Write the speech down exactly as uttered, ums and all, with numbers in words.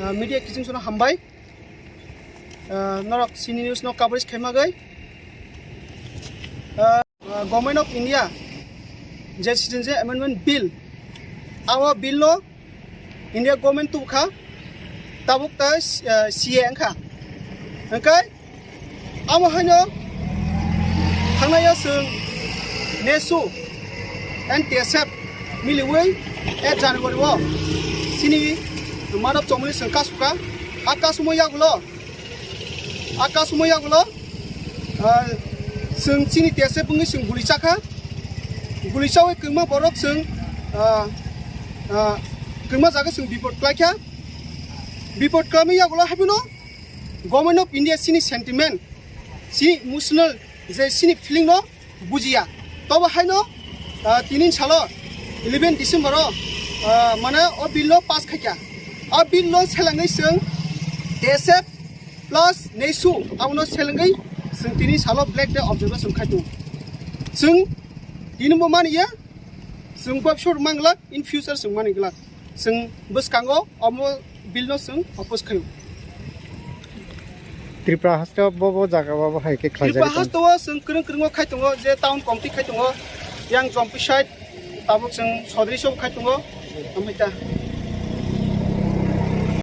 Ah, media kiching sono hambai. Ah, norok chini news no coverage khaima gai. Ah, ah, Government of India je Citizenship Amendment Bill, abo bill no India government tubukha, tabuk ta, ah, C A wngkha. Hwnkhe amo haino thangnai o chwng nesu and T S F miliwi eight January o chini manav chongmani chwng kasukha. A kasumo yagulo, a kasumo yagulo, ah, chwng chini T S F wngwi chwng guli chakha. Guli chawi kwngma borok chwng, ah, ah, kwngma jaga chwng bipot klaikha. Bipot klamwi yagulo haibino Government of India chini sentiment, chini emotional, je chini feeling no bujiya. Tobo haino, ah, tini salo eleven December o, ah, mane o bill no pass khaikha. O bill no selengwi chwng T S F plus nesu abono selengwi chwng tini salo Black Day observation khai tongo. Chwng tini bo maniya, chwng bobsor manglak, in future chwng mani glak. Chwng bwskango omo bill no chwng oppose khaio. Tripura haste bo bo jaga bo hai khe khlai Tripura jagwi tongo. Haste o chwng kwrwng kwrwng o khai tongo, je town committee khai tongo, yang Jompi side, tabuk chwng Sodri sobo khai tongo, amhaita.